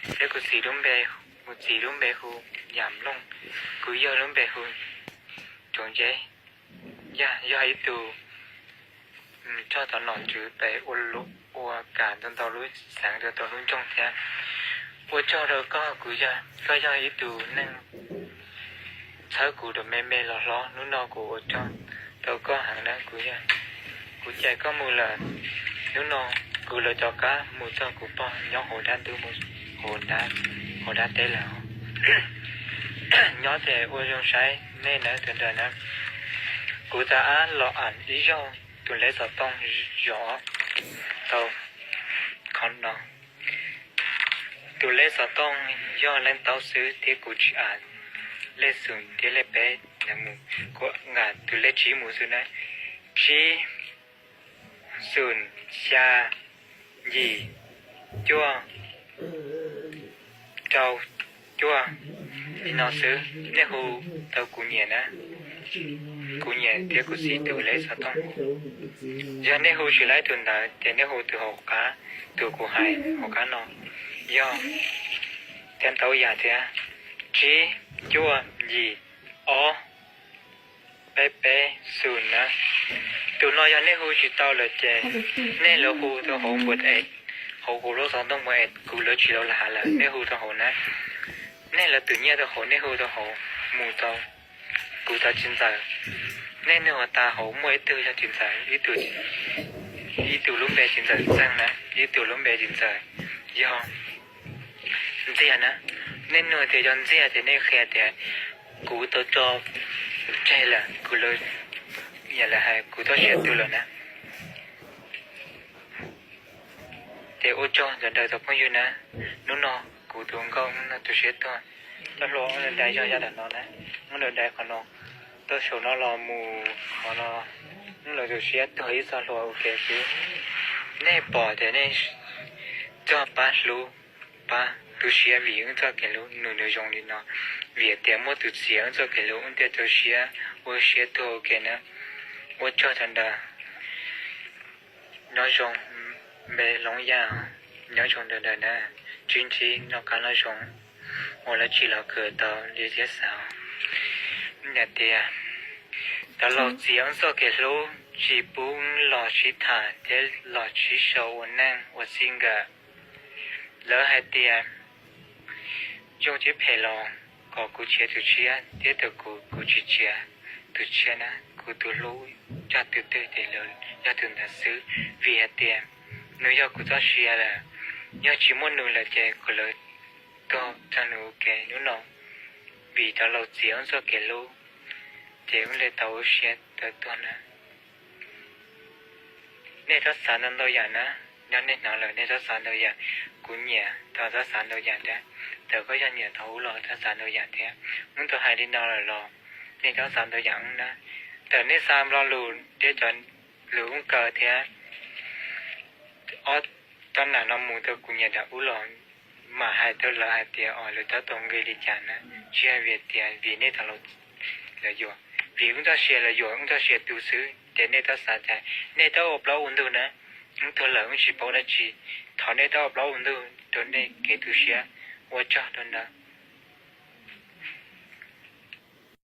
Thiab kuv txiv lub npe, kuv txiv lub npe hu Yam Nplooj, kuv yawg lub npe hu Tsuas Ntse. Yog, yog ib tug txog tom nom tswv pem ua, ua kam ntau ntau lub xeev, ntau ntau lub nroog thiab. Ua tsaug rau koj, kuv yog, koj yog ib tug neeg txhawb kuv rau me me los hlob. Hnub no kuv ua tsaug rau koj heev na, kuv yog, kuv cais koj mus lawm. Hnub no kuv lawv cov kab mus txog kuv pog nyob hauv dab ntub, mus hauv dab, hauv dab teb lawm. Nyob ces ua zoo saib nej na, tus nrawm na. Kuv tau ab los am ib zaug tus leb xov tooj zov tau qhov no. Tus leb xov tooj yog leej taub xwb thiab kuv tsis am lej xum thiab lej peb mus, kuv am tus lej tsib mus xwb na. Tsib, xum, xya, yim, cuaj, rau, cuaj. Li no xwb, nej hu tau kuv nyiam na. Kuv nyiam thiab kuv txiv tus leb xov tooj. Yog nej hu tsis laib tus ntawd ces nej hu tus hauv qab, tus kuv hais hauv qab no. Yog thiab ntau yam thiab. Tsib, cuaj, yim, ob, peb peb, xum na. Tus no yog nej hu tsis tau lawm ces nej lawv hu rau hauv npua es, hauv kuv lub xov tooj npua es, kuv lawv tsis lawv lam has lawm, nej hu rau hauv na. Nej lawv twm nyiaj rau hauv, nej hu rau hauv mus rau kuv cov txiv ntxawm. Nej nug tas hauv muaj ib tug yog txiv ntxawm, ib tug, ib tug lub npe txiv ntxawm Txeeg na, ib tug lub npe txiv ntxawm yog Ntxiag na. Nej nug tias yog Ntxiag ces nej qhia tias kuv tau tso tseg lawm, kuv lawv, yam lawv hais kuv txoj sia tu lawm na. Ces ua tsaug ntawm ntawm tus phooj ywg na, hnub no kuv tus nkauj no tus siab tuag, txoj hlua ub dai yog yav tom no na, ub dai qhov no, tuaj saum no los mus qhov no, ub lawv tus siab tuag ib txoj hlua ua ke xwb. Nej pom tias nej txog pab hlub, pab tu siab vim wb txoj kev hlub nws, nws zoo li no, vim tias muaj tus txiav wb txoj kev hlub, wb thiaj tu siab ua siab tuag ua ke na. Ua tsaug ntawm ntawm. Nyob zoo, npe Loob Yaj, nyob zoo ntawm ntawm na, tsis ntsib noj qab nyob zoo, ua lawv tsis los kawm tau li thiab xav. Yog tias cov laus txiav wb txoj kev hlub tsis pub wb los sib tham thiab los sib sau ua neej ua txij nkawm. Lawv hais tias zoo tsis phem los kom kuv txiav tus tshiab thiab tus, kuv, kuv tsis txiav tus tshiab na, kuv tus hlub yog tus twg ces yog tus ntawd xwb, vim hais tias nws yog kuv txoj sia lawm. Yog tsis muaj nws lawm ces kuv lawv tuag tag nws ua ke hnub no, vim cov laus txiav wb txoj kev hlub ces wb li tau ua siab tawv tuag na. Nej txhob xav ntau ntau yam na, yog nej hnov lawm nej txhob xav ntau yam. Kuv nyiam tau txhob xav ntau yam thiab, txawm koj yog nyiam tau ub los txhob xav ntau yam thiab. Wb tau hais li no lawm los nej txhob xav ntau yam wb na. Txawm nej xa lo lus thiab cov lus ub kaw thiab ob txoj nam no mus rau kuv nyiam dam ub los mam hais rau lawv hais tias os lawv tab tom nqi li cas na, tsis hais vim tias vim nej tau los, lawv yuam, vim wb txoj sia lawv yuam, wb txoj sia tu xwb ces nej txhob xav tias nej tau ua plaub ua ntug na. Wb tuag lawm wb tsis paub dab tsi, thov nej tau ua plaub ua ntug rau nej kev tu siab. Ua tsaug rau ntawd.